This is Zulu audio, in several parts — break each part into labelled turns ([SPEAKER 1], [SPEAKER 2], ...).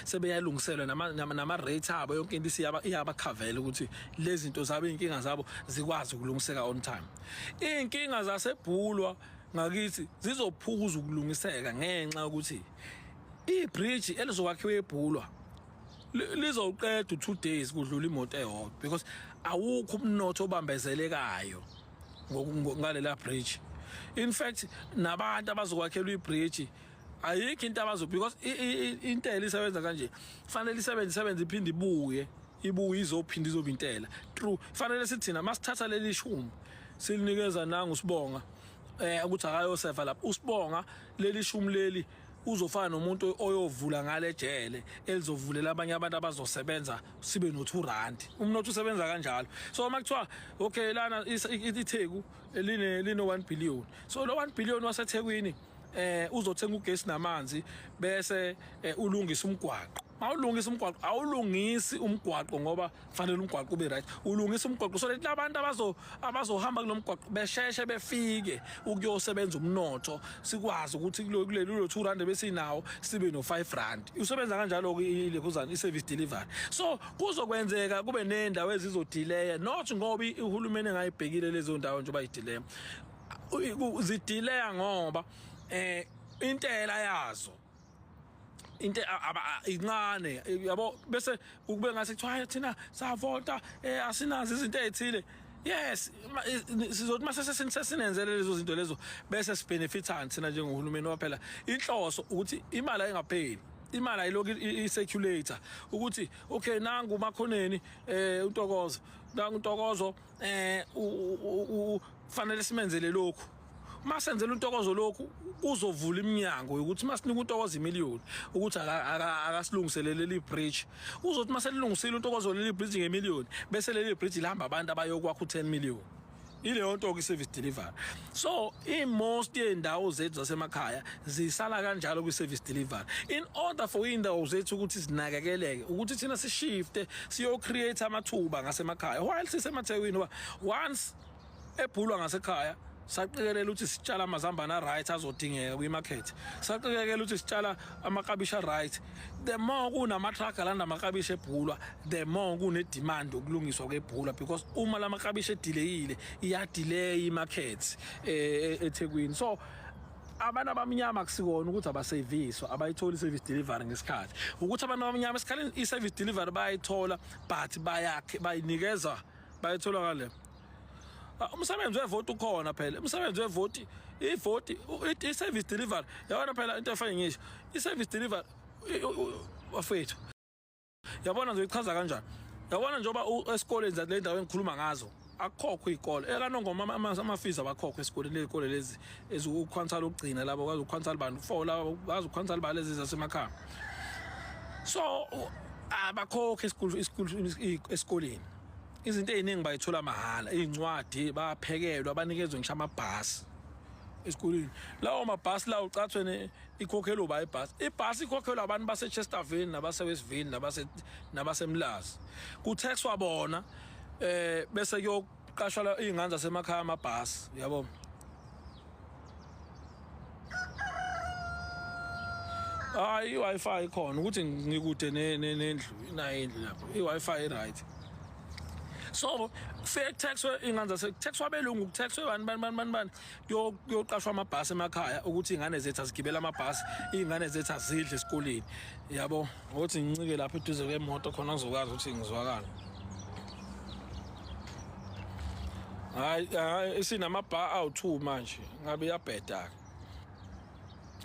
[SPEAKER 1] Sebeyalungiselwa nama rate abo, yonke into isiyaba iyabakhavela ukuthi lezi zinto zabo, inkinga zabo zikwazi ukulungiseka on time. Inkinga zaseBhulwa ngakithi zizophuza ukulungiseka ngenxa yokuthi ibridge elizokwakhiwa eBhulwa lizowuqeda u2 days kudlula imoto eyodwa, because awukho umnotho obambezelekayo ngalela bridge. In fact, nabantu abazokwakhelwa ibridge ayikho into abazo, because intela isebenza kanje, fanele isebenze, isebenze, iphinde ibuye, ibuye izophinda izoba intela true. Fanele sithina masithatha leli shumi silinikeza nangu sibonga ukuthi akayosefa lapha usibonga, leli shumi leli uzofana nomuntu oyovula ngale jele elizovulela abanye abantu abazosebenza, sibe no 2 rand. Umnotho usebenza kanjalo. So uma kuthiwa okay, lana iTheku line 1 billion, so lo 1 billion waseThekwini uzothenga ugesi namanzi, bese ulungisa umgwaqo. Mawulungisa umgwaqo, awulungisi umgwaqo ngoba fanele umgwaqo ube right, ulungisa umgwaqo so that labantu abazohamba kulo mgwaqo besheshe befike ukuyosebenza, umnotho sikwazi ukuthi kulelo 2 rand besinawo sibe no 5 rand. Usebenza kanjalo ke ilekhuzana i-service delivery. So kuzokwenzeka kube nendawo ezizodelaya, not ngoba uhulumeni engayibhekile lezo ndawo njengoba idelaya, zidelaya ngoba intela yazo into incane, yabo. Bese ukube ngathi kuthiwa hayi, thina savota, asinazo izinto ezithile. Yes, sizothi mase sesinenzele lezo zinto lezo, bese sibenefitani thina njengohulumeni? Waphela inhloso ukuthi imali ayingapheli, imali ayilokhu i-circulate ukuthi okay, nangu uMakhoneni, uNtokozo, nangu uNtokozo, fanele simenzele lokhu. Masenzela uNtokozo lokhu, kuzovula iminyango yokuthi masinika uNtokozo imiliyoni ukuthi akasilungiselele leli bridge, uzothi maselilungisile uNtokozo leli bridge ngemiliyoni, bese leli bridge lihamba abantu abayokwakha u10 million. Ileyo nto ke i-service delivery. So i-most yezindawo zethu zasemakhaya zisala kanjalo kwi-service delivery. In order for iy'ndawo zethu ukuthi zinakekeleke, ukuthi thina sishifte siyo-create amathuba ngasemakhaya while sisemaThekwini, ngoba once eBhulwa ngasekhaya saqikelela ukuthi sitshala amazambane a-right azodingeka kwimarket, saqikelela ukuthi sitshala amakabishi a-right, the more kunama-truck alanda amakabishi eBhulwa, the more kune-demand yokulungiswa kweBhulwa, because uma la makabishi edelayile, iyadelay imarket eThekwini. So abantu abamnyama kusikona ukuthi abaseviswa, abayitholi i-service delivery ngesikhathi, ukuthi abantu abamnyama esikhaleni i-service delivery bayayithola, but bayakhe bayinikeza, bayithola ngale. Umsebenzi wevoti ukhona phela, umsebenzi wevoti, ivoti, i-service delivery, yabona phela into efane ngisho i-service delivery bafethu, yabona ngizoyichaza kanjani? Yabona njengoba esikoleni le ndawo engikhuluma ngazo akukhokhwa iy'kole ekaNongoma, ama-fees abakhokhwa esikoleni, ley'kole lezi eziwukhwansala ukugcina labo kwazi ukhwansala bani four labo bazi ukhwansala bani lezi zasemakhaya, so abakhokhi esikoleni. Izinto ey'ningi bayithola mahhala, iy'ncwadi bayaphekelwa, banikezwe ngisho amabhasi esikoleni. Lawo mabhasi lawo ucathwe ikhokhelwa uba ibhasi, ibhasi ikhokhelwa abantu base-Chesterville nabase-Westville nabaseMlazi, kutaxwa bona, bese kuyoqashwa iy'ngane zasemakhaya amabhasi, yabo. Hayi, i-Wi-Fi ikhona, ukuthi ngikude nendlu, inayo indlu lapho i-Wi-Fi i-right. So kufike kutaxwe iy'ngane zase, kutaxwa abelungu, kutaxwe bani bani bani bani bani, kuyoqashwa amabhasi emakhaya ukuthi iy'ngane zethu azigibele amabhasi, iy'ngane zethu azidle esikoleni, yabo. Ngokuthi ngincike lapho eduze kwemoto khona ngizokwazi ukuthi ngizwakale. Hayi hayi, isinamabha awu-2 manje, ngabe iyabheda-ke,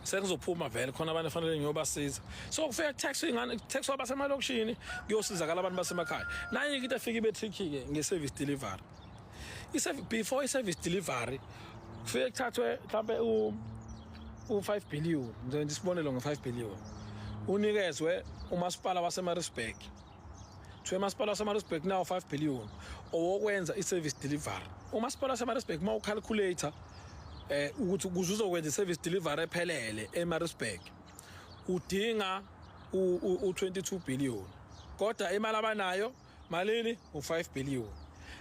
[SPEAKER 1] sengizophuma vele, khona abantu fanele ngiyobasiza. So kufika kutax ingane, kutax abasemalokishini, kuyosizakala abantu basemakhaya. Naye into efika ibe tricky ke nge-service delivery, before i-service delivery kufike kuthathwe mhlambe u-5 billion, ngizoyenza isibonelo nge-5 billion, unikezwe umasipala waseMaritzburg. Kuthiwa umasipala waseMaritzburg nawo 5 billion owokwenza i-service delivery. Umasipala waseMaritzburg uma ucalculate ukuthi ukuze uzokwenza i-service delivery ephelele eMaritzburg udinga u-22 billion, kodwa imali abanayo malini? U-5 billion.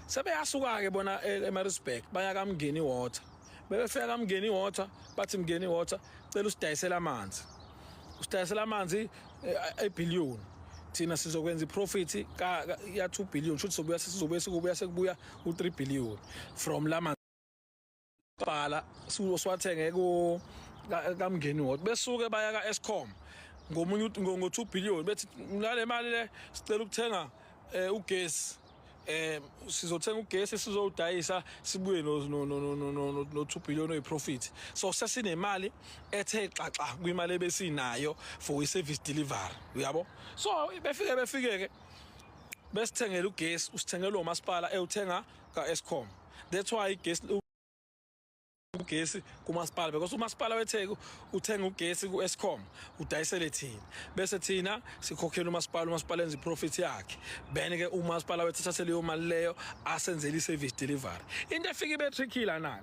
[SPEAKER 1] Sebeyasuka-ke bona eMaritzburg baya kaMngeni Water. Bebefika kaMngeni Water, bathi, "Mngeni Water, cela usidayisele amanzi." Usidayisela amanzi ebillion, thina sizokwenza iprofit ka ya 2 billion, shuthi sobuya sizobuya sikubuya sekubuya u3 billion from lama bhala siwathenge ku kaMngeni Water. Besuke baya ka Eskom ngomunye ngo 2 billion, bethi nale mali le sicela ukuthenga ugesi, sizothenga ugesi, sizowudayisa, sibuye no 2 billion oyiprofit. So sesinemali ethe xaxa kwimali ebesinayo for i-service delivery, uyabo. So befike ke besithengela ugesi, usithengela umasipala ewuthenga ka-Eskom. That's why ugesi kumasipala, because umasipala weTheku uthenga ugesi ku-Eskom, udayisele thina, bese thina sikhokhela umasipala, umasipala enza iprofit yakhe. Then ke umasipala wethu athathe leyo mali leyo asenzele i-service delivery. Into efika ibe tricky lana,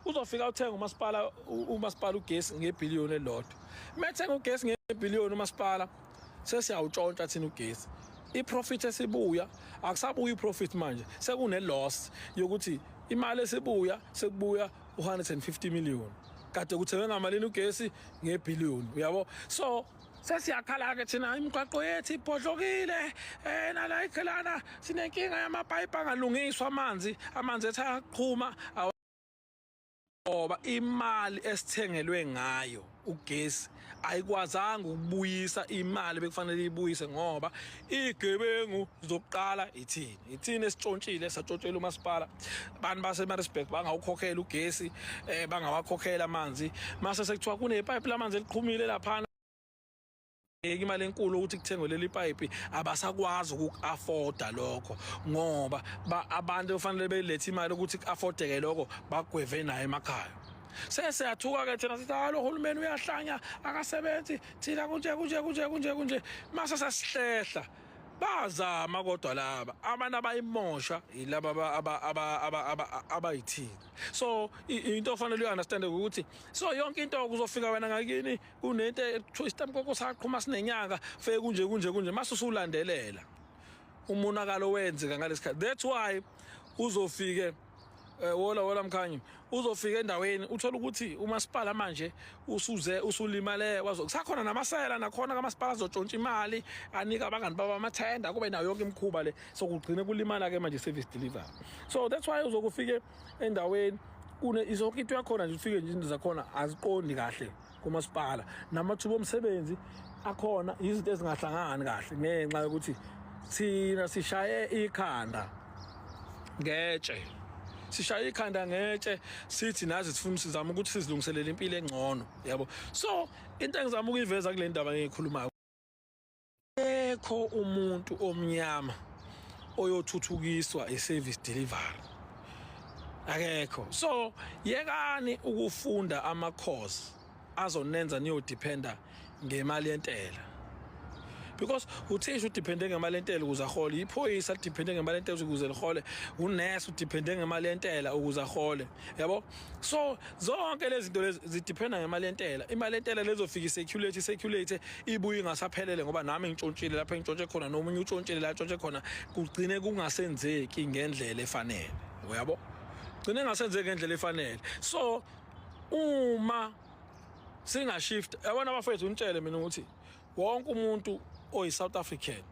[SPEAKER 1] uzofika uthenga umasipala ugesi ngebillion elodwa. Methenga ugesi ngebillion umasipala, sesiyawutshontsha thina ugesi. Iprofit esibuya akusabuyi iprofit manje, sekune loss yokuthi imali esibuya sekubuya u150 million, kade kuthengwe ngamalini ugesi? Ngebillion, uyabo. So sesiyakhala ke thina, imigwaqo yethu ibhodlokile, nala ikhelana sinenkinga yamapayipi angalungiswa, amanzi ethu ayaqhuma, ngoba imali esithengelwe ngayo ugesi ayikwazanga ukubuyisa imali bekufanele ibuyise, ngoba igebengu zokuqala ithini esitshontshile, satshontshela umasipala. Abantu base Maritzburg bangawukhokhela ugesi, bangawakhokhela amanzi. Mase sekuthiwa kunepipe lamanzi eliqhumile laphana, imali enkulu ukuthi kuthengwe leli pipe, abasakwazi ukuafforda lokho, ngoba abantu kufanele belethe imali ukuthi kuaffordeke lokho, bagweve naye emakhaya. Sesiyathuka ke thina, sithi hayi, lo hulumeni uyahlanya, akasebenzi, thina kunje kunje kunje kunje kunje. Mase sesihlehla, bazama, kodwa laba abantu abayimosha yilaba abayithina. So into ofanele uyi-understand ukuthi so yonke into kuzofika wena ngakini kunento ekuthiwa isitamkoko saqhuma sinenyanga, feke kunje kunje kunje, mase usulandelela umonakalo wenzeka ngalesikhathi. That's why uzofike wola wola mkhanyo, uzofika endaweni uthola ukuthi umasipala manje usuze usulimale, wazo kusakhona namasela nakhona kamasipala azotshontsha imali, anika abangani baba amathenda, kube nayo yonke imikhuba le. So kugcine kulimala ke manje service delivery. So that's why uzokufike endaweni kune izonke into yakhona nje, ufike nje izinto zakhona aziqondi kahle kumasipala, namathuba omsebenzi akhona izinto ezingahlangani kahle, ngenxa yokuthi thina sishaye ikhanda ngetshe, sishaye ikhanda ngetshe, sithi nazi sifuna sizama ukuthi sizilungiselele impilo engcono, yabo. So into engizama ukuyiveza kule ndaba engiyikhulumayo, ekho umuntu omnyama oyothuthukiswa i-service delivery, akekho. So yekani ukufunda ama-course azonenza niyodependa ngemali yentela, because uthisha udepende ngemali yentela ukuze ahole, iphoyisa lidepende ngemali yentela ukuze lihole, unesi udepende ngemali yentela ukuze ahole, yabo. So zonke lezi zinto lezi zidependa ngemali yentela. Imali yentela lezofika i-circulate ibuye ingasaphelele, ngoba nami ngitshontshile lapho engitshontshe khona, nomunye utshontshile la atshontshe khona, kugcine kungasenzeki ngendlela efanele, uyabo, gcine ngasenzeki ngendlela efanele. So uma singashift, yabona abafethu, ngitshele mina ukuthi wonke umuntu oyi-South African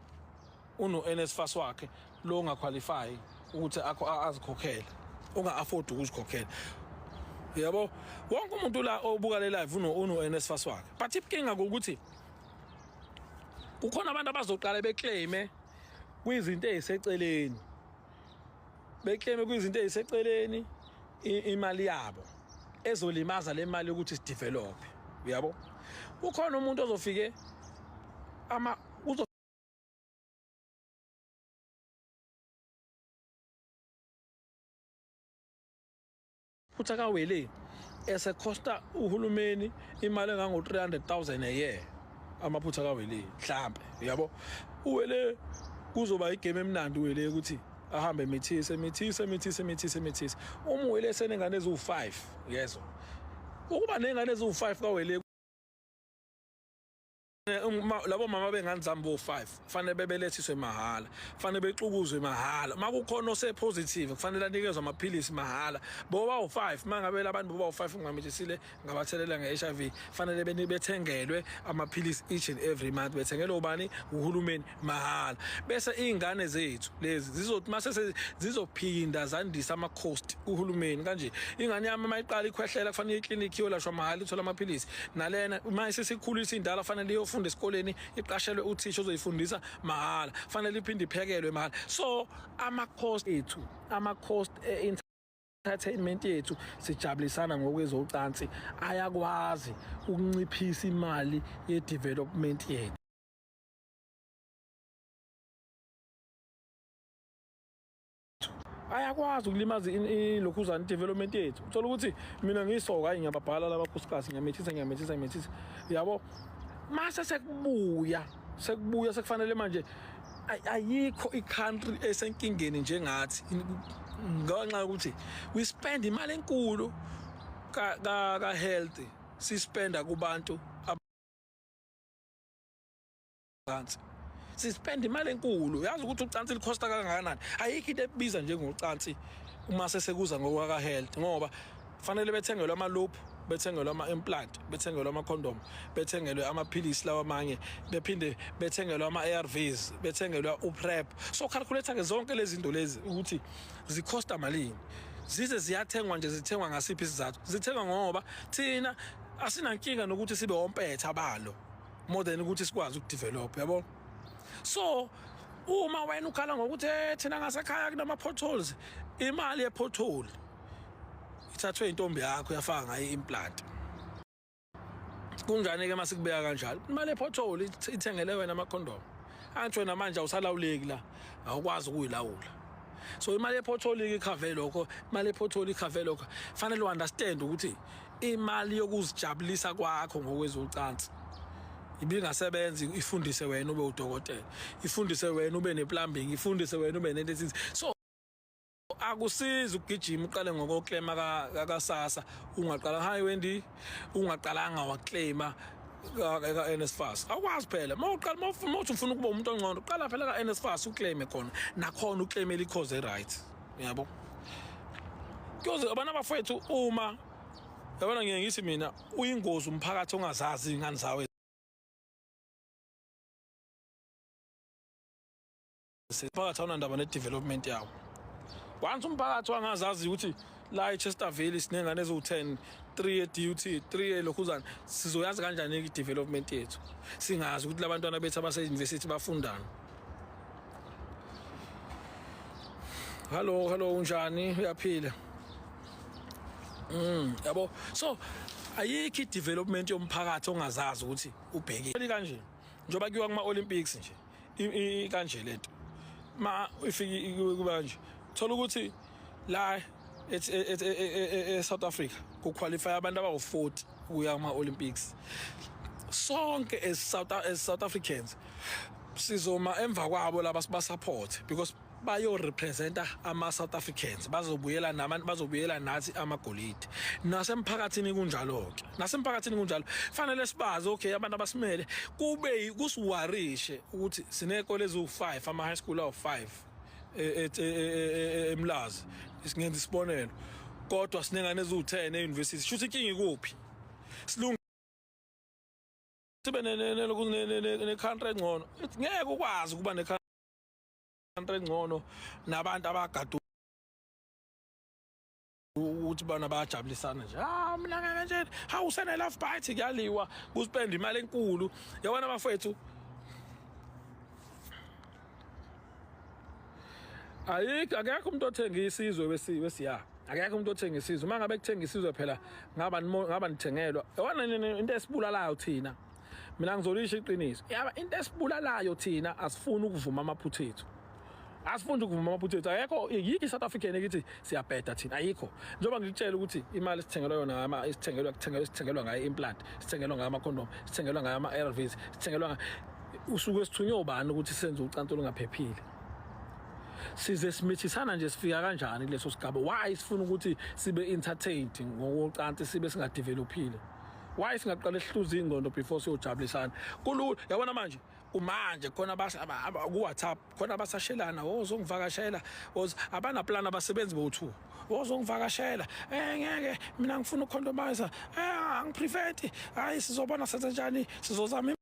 [SPEAKER 1] uno NSFAS wakhe lo ongaqualify ukuthi akho azikhokhele, onga-afford ukuzikhokhela, yabo. Wonke umuntu la obuka le live uno NSFAS wakhe, but inkinga ukuthi kukhona abantu abazoqala beclaime kwizinto eziseceleni, beclaime kwizinto eziseceleni imali yabo ezolimaza le mali ukuthi sidevelop, uyabo. Ukhona umuntu ozofike ama uzo futhi akawele esekhosta uhulumeni imali engango 300,000 a year, amaphutha kawele mhlambe, uyabo. Uwele kuzoba igame emnandi, uwele ukuthi ahambe emithise, emithise, emithise, emithise, emithise. Uma uwele senengane eziwu5, yezwa ukuba nengane eziwu5 kawele. Labo mama bengane zami bo-5 kufanele bebelethiswe mahhala, kufanele bexukuzwe mahhala. Uma kukhona ose-positive kufanele anikezwe amaphilisi mahhala boba u-5. Uma ngabe labantu boba u-5 ngingamithisile ngabathelela nge-HIV, fanele bethengelwe amaphilisi each and every month, bethengelwe ubani? Uhulumeni, mahhala. Bese iy'ngane zethu lezi zizothi mase zizophinda zandise ama-cost kuhulumeni kanje. Ingane yami uma iqala ikhwehlela kufanele iklinikhi iyolashwa mahhala, ithole amaphilisi. Nalena uma isisikhulisa indala fanele iyofunda esikoleni, iqashelwe uthisha ozoyifundisa mahhala, fanele iphinde iphekelwe mahhala. So ama-cost ethu, ama-cost e-entertainment yethu, sijabulisana ngokwezocansi, ayakwazi ukunciphisa imali ye-development yethu. Ayakwazi ukulimaza ilokhuzana, i-development yethu. Uthola ukuthi mina ngiyisoka, hayi, ngiyababhala labakhosikazi, ngiyamethisa, ngiyamethisa, ngiyamethisa, yabo. Mase sekubuya sekufanele manje, ayikho i-country esenkingeni njengathi ngenxa yokuthi we spend imali enkulu ka health, sispenda kubantu abansi, sispend imali enkulu. Yazi ukuthi ucansi likhosta kangakanani? Ayikho into ebiza njengocansi uma sesekuza ngokwaka health, ngoba fanele bethengelwe ama-loop, bethengelwe ama-implant, bethengelwe ama-condom, bethengelwe amaphilisi lawa amanye, bephinde bethengelwe ama-ARVs, bethengelwe u-PrEP. So calculate-ke zonke lezi zinto lezi ukuthi zikhosta malini. Zize ziyathengwa nje, zithengwa ngasiphi isizathu? Zithengwa ngoba thina asinankinga nokuthi sibe ompetha balo more than ukuthi sikwazi ukudevelop, yabo. So uma wena ukhala ngokuthi thina ngasekhaya kunama-potholes, imali ye-pothole ithathwe intombi yakho yafaka ngayo i-implant. Kunjani-ke uma sikubeka kanjalo? Imali ye-pothole ithengele wena amakhondomu. Angisho wena manje awusalawuleki la, awukwazi ukuyilawula. So imali ye-pothole ikhave lokho, imali ye-pothole ikhave lokho. Fanele u-understand ukuthi imali yokuzijabulisa kwakho ngokwezocansi ibingasebenzi ifundise wena ube udokotela, ifundise wena ube ne-plumbing, ifundise wena ube nento ethize. So akusizi ukugijima uqale ngokoclaima ka-SASSA, ungaqala, hayi Wendy, ungaqalanga waclaima ka-NSFAS. Awukwazi phela uma uqala, uma uthi ufuna ukuba umuntu ongcono, qala phela ka-NSFAS uclaime khona, nakhona uclaimele i-cause e-right, yabo. Kuyoze abantu abafowethu, uma yabona, ngiye ngithi mina uyingozi umphakathi ongazazi iy'ngane zawo. Umphakathi awunandaba ne-development yawo. Once umphakathi wangazazi ukuthi la e-Chesterville sinengane eziwu-10, 3 e-DUT, 3 elokhuzana, sizoyazi kanjani i-development yethu singazi ukuthi labantwana bethu abase-university bafundani? Hello, hello, unjani? Uyaphila? Yabo, so ayikho i-development yomphakathi ongazazi ukuthi ubheke kanje. Njengoba kuyiwa kuma-Olympics nje, kanje lento ma ifike kuba kanje, thola ukuthi la e-South Africa kuqualify abantu abawu-40 ukuya kuma-Olympics. Sonke as South Africans sizoma emva kwabo laba, sibasupport because bayo-representa ama-South Africans, bazobuyela nabantu, bazobuyela nathi amagolide. Nasemphakathini kunjalo-ke, nasemphakathini kunjalo. Fanele sibazi, okay, abantu abasimele, kube kusiwarishe ukuthi siney'kole eziwu-5, ama-high school awu-5 eMlazi, singenza isibonelo, kodwa sinengane eziwu-10 e-university. Shuthi inkinga ikuphi? Silunge sibe ne-country engcono. Ngeke ukwazi ukuba ne-country engcono nabantu abagada ukuthi bona bayajabulisana nje. Ah, mina kanje, hawu, usene love bite, kuyaliwa, kuspend imali enkulu, yabona bafethu. Ayikho, akekho umuntu othenga isizwe wesiya, akekho umuntu othenga isizwe. Uma ngabe kuthenga isizwe phela ngaba nithengelwa, yabona. Into esibulalayo thina, mina ngizolisho iqiniso, yaba into esibulalayo thina, asifuni ukuvuma amaphutha ethu, asifuni ukuvuma amaphutha ethu. Akekho, yikho i-South African ekithi siyabheda thina, ayikho. Njengoba ngikutshela ukuthi imali sithengelwa yona, ama isithengelwa, kuthengelwa, sithengelwa ngayo implant, sithengelwa ngayo ama-condom, sithengelwa ngayo ama-ARVs, sithengelwa usuke sithunywe ubani ukuthi senze ucansi olungaphephile? Size simithisana nje, sifika kanjani kuleso sigaba? Why sifuna ukuthi sibe entertained ngokocansi sibe singadevelopile? Why singaqala sihluze ingqondo before siyojabulisana? Kulula, yabona manje kumanje khona ku-WhatsApp khona abasashelana, wozongivakashela, abanaplan, abasebenzi bowu-2, wozongivakashela, ngeke mina ngifuna ukucondomize, angiprevent, hayi sizobona senze njani, sizozama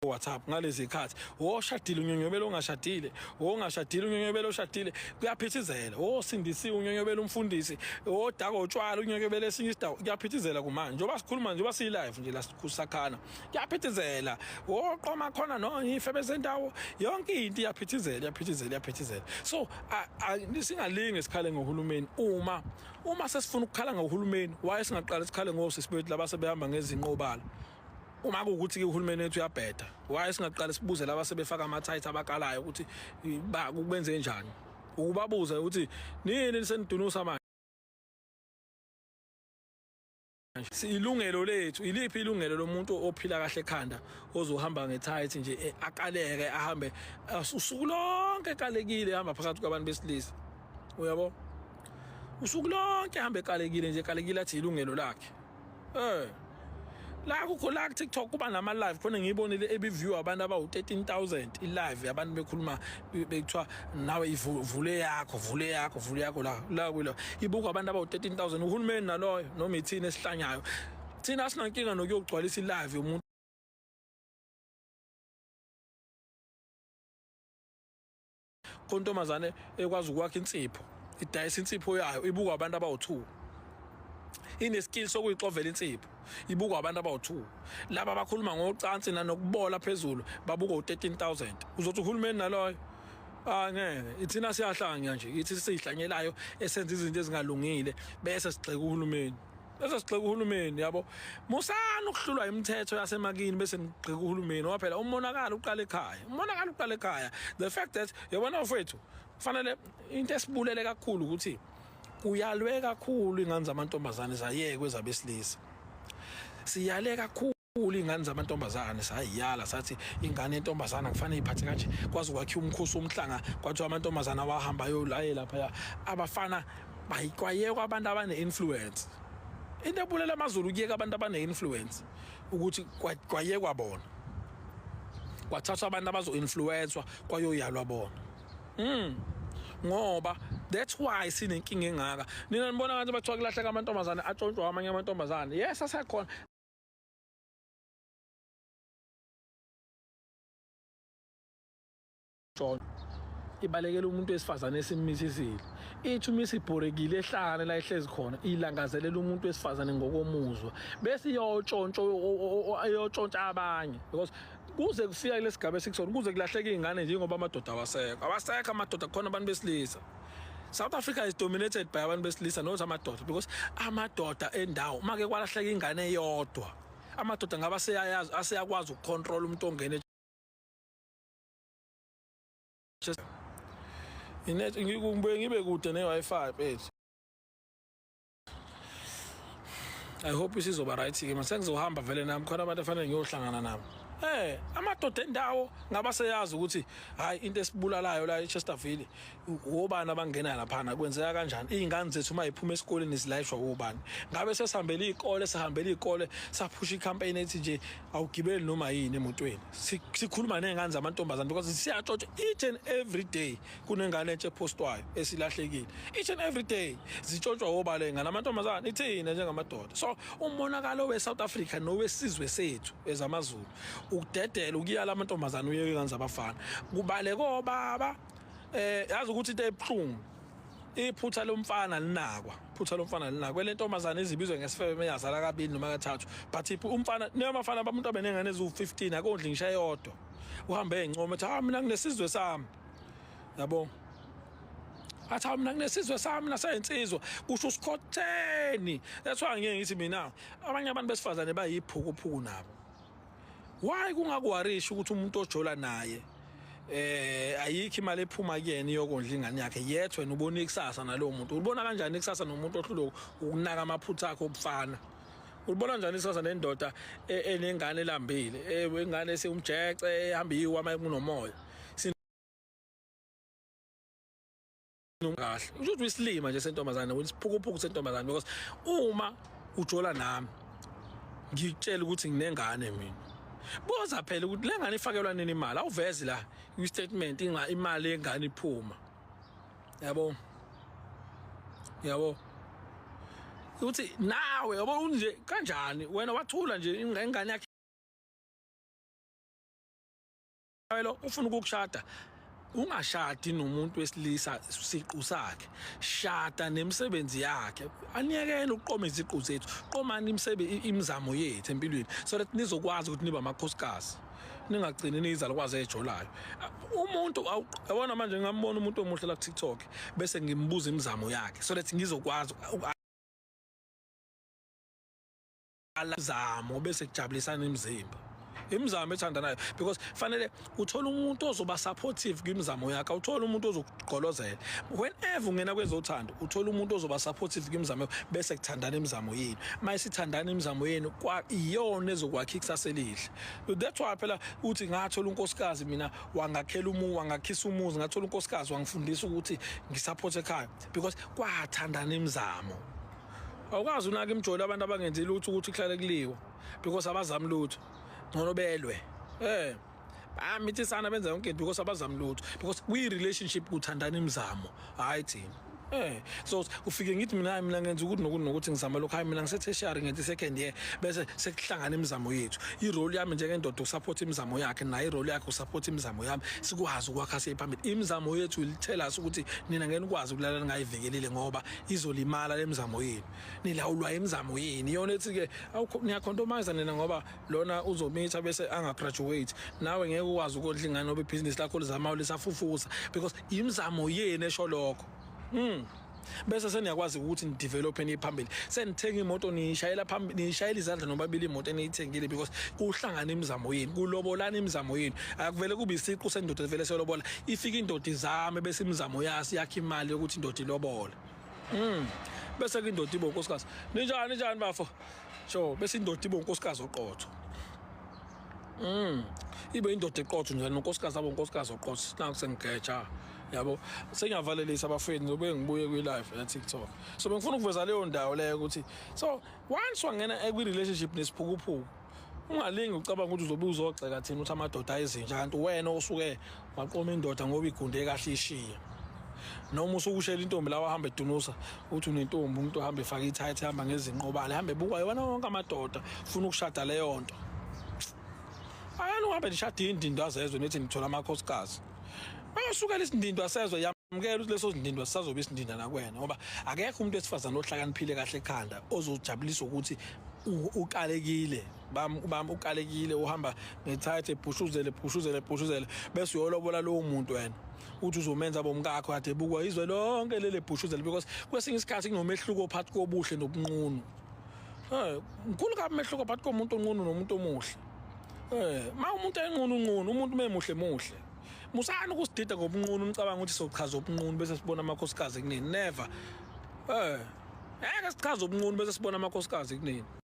[SPEAKER 1] WhatsApp ngalezi zikhathi. Woshadile unyonyobela ongashadile, wongashadile unyonyobela oshadile, kuyaphithizela. Wosindisiwe unyonyobela umfundisi, wodaka otshwala unyonyobela esinye isidawo, kuyaphithizela kumanje. Njengoba sikhuluma, njengoba siyi live nje la sisakhana, kuyaphithizela. Woqoma khona no ifebe zendawo, yonke into iyaphithizela, iyaphithizela, iyaphithizela. So singalinge sikhale ngohulumeni. Uma sesifuna ukukhala ngohulumeni, waye singaqala sikhale ngosisi bethu laba sebehamba ngezinqobala? Uma kuwukuthi ke uhulumeni wethu uyabheda, why singaqala sibuze laba sebefaka ama-tight abakalayo ukuthi kubenze njani, ukubabuza ukuthi nini nisenidunusa manje? Ilungelo lethu iliphi? Ilungelo lomuntu ophila kahle ekhanda ozohamba nge-tight nje, akaleke, ahambe usuku lonke ekalekile, ehamba phakathi kwabantu besilisa, uyabo, usuku lonke ehambe ekalekile nje, ekalekile, athi ilungelo lakhe. La kukho la ku TikTok kuba nama live khona, ngiyibonile ebiview abantu abawu 13,000 i live yabantu bekhuluma, bekuthiwa nawe ivule yakho, vule yakho, vule yakho, la la kulo ibukwa abantu abawu 13,000. Uhulumeni naloyo noma ithini esihlanyayo? Thina asinankinga nokuyogcwalisa i live yomuntu kontombazane ekwazi ukwakha insipho, idayisa insipho yayo, ibukwa abantu abawu-2, ineskill sokuyixovela insipho, ibukwa abantu abawu-2. Laba abakhuluma ngocansi nanokubola phezulu babukwa u-13,000. Uzothi uhulumeni naloyo? Ah, ngeke, ithina siyahlanya nje, ithi siyihlanyelayo esenza izinto ezingalungile bese sigxeka uhulumeni, bese sigxeka uhulumeni, yabo. Musani ukuhlulwa imithetho yasemakini bese nigxeka uhulumeni, ngoba phela umonakalo uqala ekhaya, umonakalo uqala ekhaya. The fact that, yabona mfowethu, kufanele into esibulele kakhulu ukuthi kuyalwe kakhulu ingane zamantombazane zayekwe zabesilisa. Siyale kakhulu ingane zamantombazane, sayiyala, sathi ingane yentombazana kufanele iphathe kanje, kwaze kwakhiwa umkhosi womhlanga, kwathiwa amantombazana awahamba ayolaye laphaya, abafana bayikwayekwa abantu abane-influence. Into ebulela amaZulu ukuyeka abantu abane-influence, ukuthi kwayekwa bona, kwathathwa abantu abazo-influenswa, kwayoyalwa bona. Ngoba that's why sinenkinga engaka. Nina nibona ngathi bathiwa kulahleka amantombazane atshontshwa amanye amantombazane. Yes, asekhona. Ibalekela umuntu wesifazane esimisisile, ithi uma isibhorekile ehlane la ihlezi khona, ilangazelela umuntu wesifazane ngokomuzwa, bese iyotshontsho, iyotshontsha abanye, because kuze kufika kulesigaba esikusona, kuze kulahleke iy'ngane njengoba amadoda awasekho, awasekho amadoda, khona abantu besilisa. South Africa is dominated by abantu besilisa, not amadoda, because amadoda endawo make kwalahleka ingane eyodwa, amadoda ngabe aseyayazi, aseyakwazi ukucontrol umuntu ongene. Inet ngibuye ngibe kude ne-Wi-Fi mfethu. I hope isizoba right ke mase ngizohamba vele nami, khona abantu afanele ngiyohlangana nabo. Amadoda endawo ngaba seyazi ukuthi hayi, into esibulalayo la eChesterville wobani abangena laphana, kwenzeka kanjani, izingane zethu uma iphuma esikoleni zilayishwa wobani. Ngabe sesihambele izikole, sihambele izikole, saphusha icampaign ethi nje awugibeli noma yini emotweni. Sikhuluma nezingane zamantombazane because siyatshotshwa each and every day, kunengane entsha ephostwayo esilahlekile each and every day. Zitshontshwa wobale ngane amantombazane, ithina njengamadoda. So umonakalo we-South Africa nowesizwe sethu ezamaZulu ukudedela ukuyala amantombazane, uyeke ingane zabafana, kubaleke obaba. Yazi ukuthi into ebuhlungu, iphutha lomfana linakwa, iphutha lomfana linakwa, elentombazane izibizwe ngesifebe meyazala kabili noma kathathu, but umfana niyamafana abantu abanengane eziwu-15 akondli ngisho eyodwa, uhambe encoma ethi, "Ah, mina nginesizwe sami," yabo, athi, "Hawu, mina nginesizwe sami naseyinsizwa," kusho usikhotheni. That's why ngeke ngithi mina abanye abantu besifazane bayiphukuphuku nabo. Why kungakuwarishi ukuthi umuntu ojola naye ayikho imali ephuma kuyena iyokondla ingane yakhe, yet wena ubona ikusasa nalowo muntu? Ulibona kanjani ikusasa nomuntu ohlulwe ukunaka amaphutha akho obufana? Ulibona kanjani ikusasa nendoda enengane elambile, ingane esiwumjece ehamba iwa uma kunomoya kahle? Usho ukuthi uyisilima nje sentombazane, wena isiphukuphuku sentombazane, because uma ujola nami Ngikutshela ukuthi nginengane mina. Buza phela ukuthi le ngane ifakelwa nini imali, awuvezi la kwi-statement inga imali yengane iphuma. Yabo? Yabo? Uthi nawe yabo unje kanjani wena wathula nje ingane yakhe lo ufuna ukukushada ungashadi nomuntu wesilisa siqu sakhe shada nemisebenzi yakhe aniyekele ukuqoma iziqu zethu qomani imisebenzi imizamo yethu empilweni so that nizokwazi ukuthi nibe amakhosikazi ningagcini niyizalukwazi ejolayo umuntu yabona manje ngingambona umuntu omuhle la ku TikTok bese ngimbuza imizamo yakhe so that ngizokwazi alazamo bese kujabulisana imizimba imizamo ethandanayo because fanele uthole umuntu ozoba supportive kwimizamo yakhe, awuthole umuntu ozokugqolozela. Whenever ungena kwezothando uthola umuntu ozoba supportive kwimizamo yakho, bese kuthandana imizamo yenu. Uma isithandana imizamo yenu kwa iyona ezokwakha ikusasa elihle. That's why phela uthi ngathola unkosikazi mina wangakhela umuzi, wangakhisa umuzi, ngathola unkosikazi wangifundisa ukuthi ngisupport ekhaya because kwathandana imizamo. Awukwazi unaka imijolo abantu abangenzi lutho ukuthi kuhlale kuliwa because abazami lutho, ngcono belwe. Bayamithisana benza yonke into because abazami lutho because kwi-relationship kuthandana imizamo, hhayi thina. So ufike ngithi mina mina ngenza ukuthi nokuthi nokuthi ngizama lokho, hayi mina ngise-tertiary ngenza i-second year, bese sekuhlangana imizamo yethu. I-role yami njengendoda ukusupport imizamo yakhe, naye i-role yakhe usupport imizamo yami, sikwazi ukwakha siye phambili. Imizamo yethu will tell us ukuthi nina ngeke nikwazi ukulala ningayivikelile ngoba izolimala le mizamo yenu. Nilawulwa imizamo yenu. Iyona ethi-ke niyakhontomayiza nina ngoba lona uzomitha bese angagraduate, nawe ngeke ukwazi ukondla ingane ngoba ibhizinisi lakho lizamayo lisafufusa because imizamo yenu esho lokho. Bese seniyakwazi ukuthi nidevelop niye phambili, senithenga imoto niyishayela phambili, niyishayela izandla nobabili imoto eniyithengile because kuhlangana imizamo yenu, kulobolana imizamo yenu. Akuvele kube isiqu sendoda vele selobola, ifika indoda izame bese imizamo yaso yakhe imali yokuthi indoda ilobole. Bese ke indoda ibe unkosikazi. Ninjani ninjani bafo? Sure, bese indoda ibe unkosikazi oqotho. Ibe indoda eqotho nje nonkosikazi abo unkosikazi oqotho. Naku sengigeja. Yabo, sengiyavalelisa abafethu ngizobe ngibuye kwi live ya TikTok. So bengifuna ukuveza leyo ndawo leyo ukuthi so once wangena kwi relationship nesiphukuphuku ungalingi ucabanga ukuthi uzobe uzogxeka thina ukuthi amadoda ayizinja, kanti wena osuke waqoma indoda ngoba igunde kahle ishiya. Noma usukushela intombi lawa ahamba edunusa uthi unentombi, umuntu ohamba efaka ithayithi ehamba ngezinqobane ehamba ebukwa yona wonke amadoda ufuna ukushada leyo nto. Ayani uhambe nishada indindo azezwe nithi nithola amakhosikazi. Bayosukela isindindo asezwe, yamukela ukuthi leso sindindo sisazobe isindinda nakwena ngoba akekho umuntu wesifazane ohlakaniphile kahle ekhanda ozojabulisa ukuthi ukalekile bam ukalekile uhamba ngethayithi ebhushuzele ebhushuzele ebhushuzele bese uyolobola lowo muntu wena uthi uzomenza bomkakho kade ebukwa izwe lonke leli bhushuzele because kwesinye isikhathi kunomehluko phakathi kobuhle nobunqunu. Mkhulu kabi umehluko phakathi komuntu onqunu nomuntu omuhle. Ma umuntu enqunu unqunu, umuntu memuhle muhle. Musani ukusidida ngobunqunu unicabanga ukuthi sochaza ubunqunu bese sibona amakhosikazi kunini. Never. Ngeke sichaze ubunqunu bese sibona amakhosikazi kunini.